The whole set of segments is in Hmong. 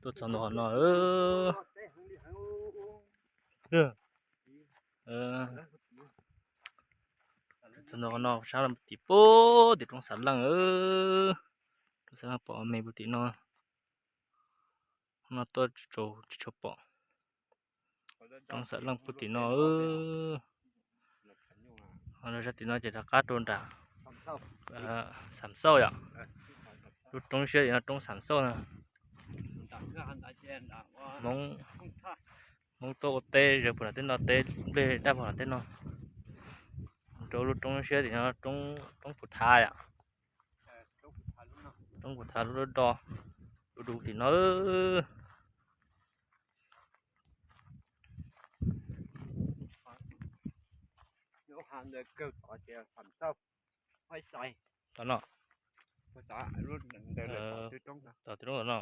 Tuaj txog ntua qhov no. Txog ntua qhov no sab tim pub tim roob Xav Leej. Roob Xav Leej pom me pub tim no. No tuaj tsis tshua pom. Roob Xav Leej pub tim no. Ho no sab tim no ces rov qab rau nram Xam Xauj yom. Lub roob siab tim no roob Xam Xauj na. Hmoob tuaj ua teb zawg puag nram teb no, teb nplej daj puag nram teb no. Rau lub roob siab tim no roob Pus Thav yom. Roob Pus Thav lub do, lub do tim no. Tom no. Tom twg roob tom no.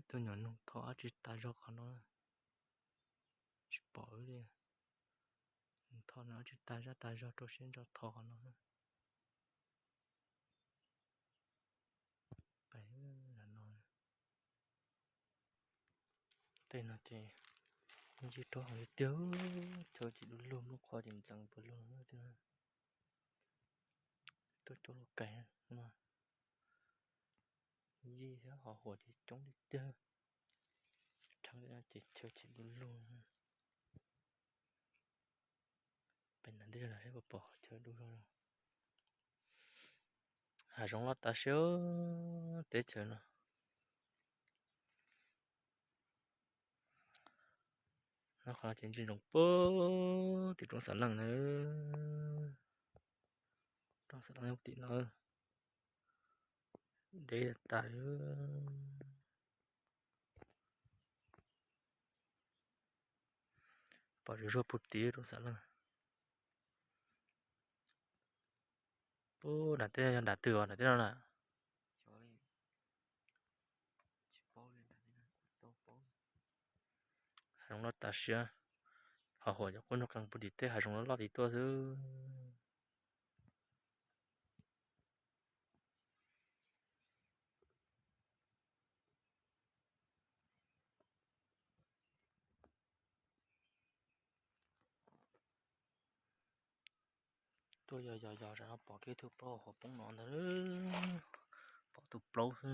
Tus nyuam noog tho dab tsi tas zog qhov no, tsis pom wb li. Tho no dab tsi tas zaj tas zog rau siab ntso tho qhov no. Pais no. Tej no ces ncig rau hauv tiag, chaw tsis du lug, lub qhov ces ntxeev puas lug. Tuaj coj lub kais no, ncig thiab ho huam ces coob tiag tiag. Rheeb ces chaw tsis du lug. Pem ntawd ntej los saib puas pom chaw du zog. Hav zoov loj tas siab teb chaws no. No qhov no ces ntsia ntsoov puag tim roob Xav Leej na. Roob Xav Leej tim no deb tas. Pom zuj zus puag tim roob Xav Leej. Puag nram teb yog nram twg os, nram teb no na. Hav zoov loj tas siab, ho huam cov qub nrog qees puag tim tej hav zoov loj loj tim tuaj xwb. Tuaj yos yos yos zam no pom kiag tus plaub hauv poob no ntag, pom tus plaub xwb.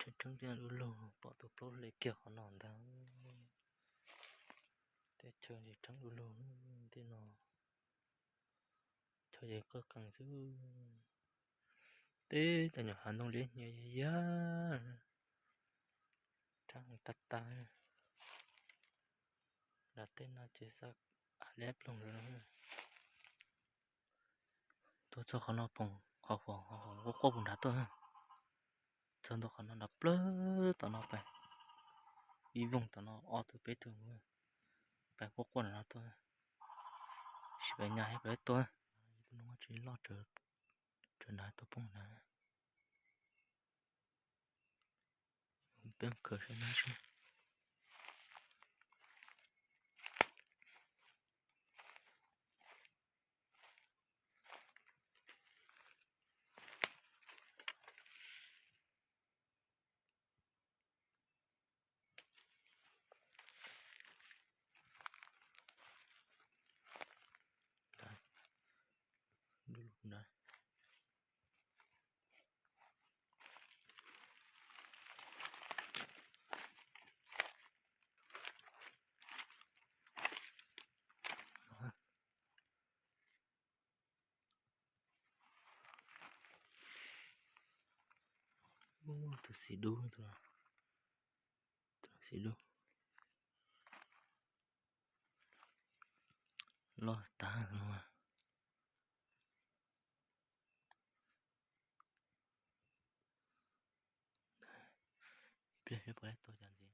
Tshee tshee tiag du lug, pom tus plaub hle kiag qhov no ntag. Tej chaw ntsis tshee du lug tej no, chaw ces qoj qees xwb. Teb cov nyuam hav ntoo liab hnia yag, tshee tag tag. Nram tej no ces xav av liab ploog lawm. Tuaj txog qhov no pom qhov huam, qhov huam quaj quaj puag nrad tuaj. Txog ntua qhov no nrad plawg tom no pais ib voog tom no ob tug peb tug pais quaj quaj nrad no tuaj. Sim pais nyas pais tuaj. Tsis loj, tsawv nrad tuaj poob nrad. Peb khaws saib nab seb. Tus xim dub, tus xim dub loj tag no. Ib pliag seb puas tau cov ntxiv.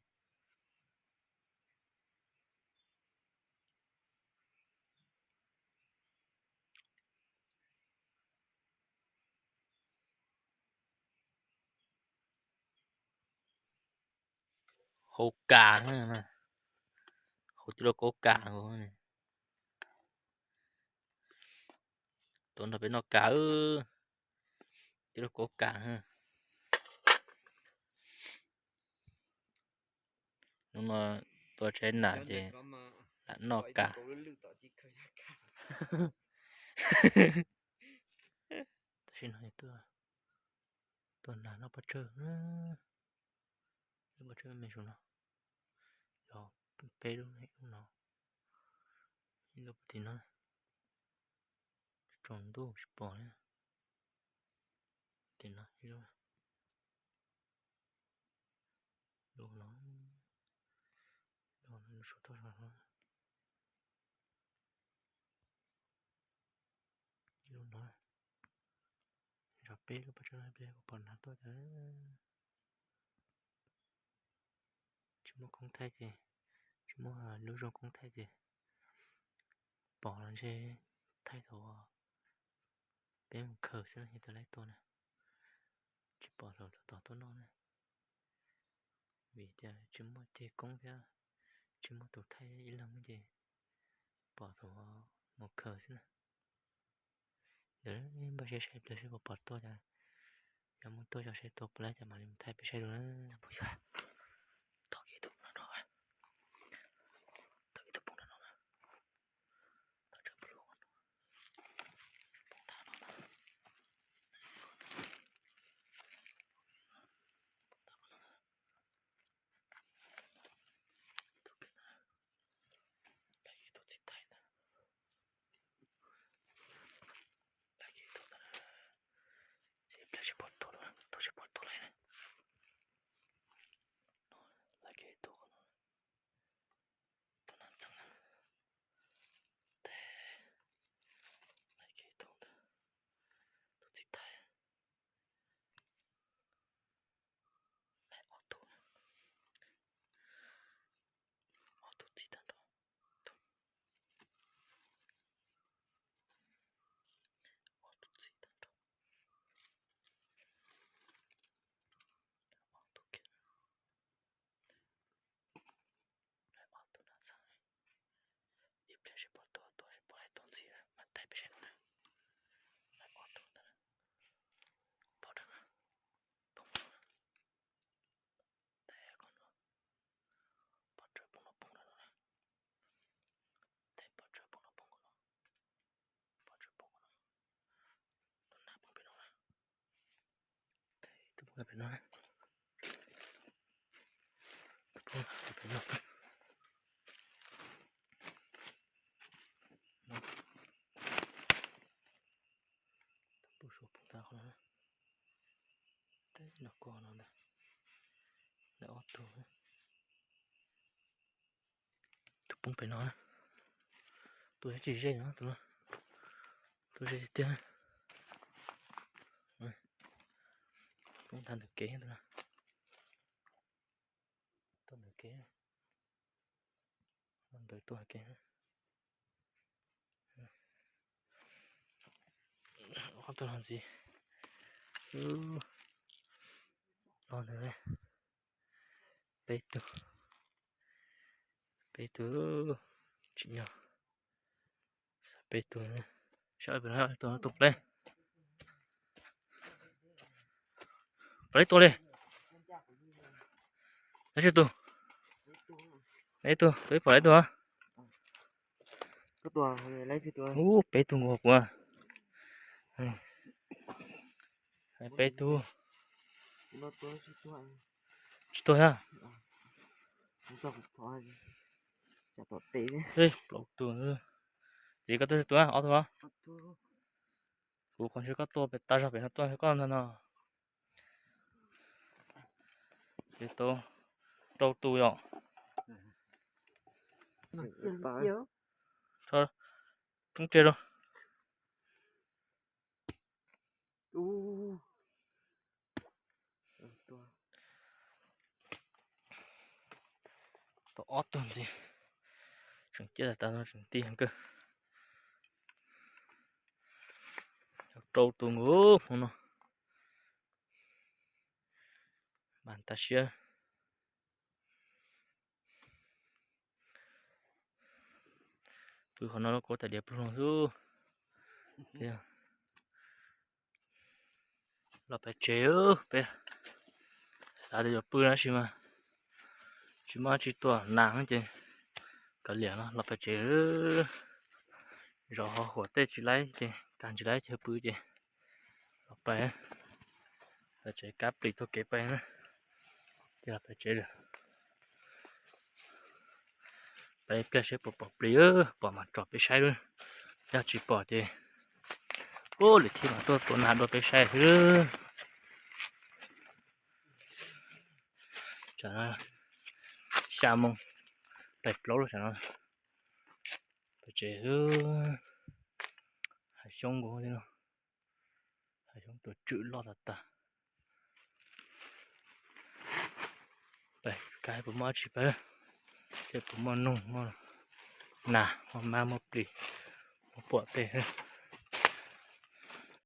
Kaub kas, hauv tij laug kaub kas. Tuaj nrog peb noj kas, tij laug kaub kas. Hnub no tuaj tsheb nas ces lam noj kas. Tam sim no tuaj nas noj pob tsawg, noj pob tsawg me zoo no, yog peb lub, ib lub no, ib lub puag tim no, tsaus ntuj tsis pom li. Tim no ib lub, lub no, lub no, lub suav toj no, lub no, zov peb lub pob tsawg no peb kuj pom nas tuaj cas. Tsis muaj koob thaij ces, tsis muaj lub zoo koob thaij ces pom los ntshe thaij thaum peb mus khaws xwb no ces tau laib tua na. Tsis pom thaum tab tom tuaj noj na, vim tias tsis muaj ceg koob thiab tsis muaj tus thaij ib leeg ces pom thaum mus khaws xwb na. Ntawd npaj siab saib pliag seb puas pom tuaj cas, yog muaj tuaj yog saib tuaj puas laib cas mam li mus thaij peb saib dua na. Puas yog tog ib tug poob no, tog ib tug poob no, tog tsawg poob no, poob tag no, poob tag no. Tus kev ntawd, lawv yog tus txiv thaij ntawd, lawv yog tus ntawd, ces pliag seb puas tuaj, tuaj seb puas tuaj laib na. Lawv yog tus, tus nas ntxeev na, tes lawv yog tus ntawd, tus txiv thaij. Lawv ob tug, ob tug txiv tag nrho, ob tug txiv tag nrho, ob tug kiag, ob tug nas ntxeev. Ib pliag seb puas tuaj, tuaj seb puas laib tuaj ntxiv mas thaij peb saib dua na. Lawv ob tug ntawd, pom dheev, poob, tes qhov no, pob tsawg poob no poob no na, tes pob tsawg poob no poob no, pob tsawg poob no, tus nas poob pem no na. Tus poob pem no, tus poob pem no, tus poob suav poob tag qhov no, teb no ko no ntag, lawv ob tug. Tus poob pem no, tus tsis ze no, tus no, tus ze tiag. Poob tag ntawm kev tus no, tuaj ntawm kev, ntawd tuaj kev. Ob tug no ntxiv, ob ntawd, peb tug, peb tug, tsim nyog, peb tug, saib pem no tus no tus pleb, pleb tua li, tab sis tus, ib tug, tus ib pom laib tug. Ub, peb tug nkaus kuv. Peb tug. Tsis tuag thiab. Plaub tug. Txiv koj tuaj tsis tuaj, ob tug. Kuv qhov ntshe koj tuaj pem tas zog pem no tuaj koj ntag no. Ces tau rau tus yom. Poob tsiag rau. Tau ob tug ntxiv. Tseem ciaj tas tas no tseem ti heev kawg. Rau tus nkaus hmo no. Mas tas siab. Pw qhov no lub kaub tais diav ploog lug xwb. Los pem tsev, peb xav tias yuav pw tab sis mas tsis muaj dab tsi tuaj, nas ces kav liam no los pem tsev. Zov hov huam tej tsis laib ces tag tsis laib chaw pw ces los pem, pem tsev kab plis taug kev pem na, ces los pem tsev lawm. Peb pliag seb puas pom plis, pom mas tso peb saib lawm, yog tsis pom ces ua lwm thiaj mam tuaj tua nas dua peb saib xwb. Tam no xya moo pais plaub lub tam no, pem tsev xwb. Hav xyoob nkaus, hav xyoob tuam tswm loj tas tas. Pais kab puas muaj dab tsi pab, seb puas muaj noog, muaj nas, muaj mab, muaj plis, muaj puam tej.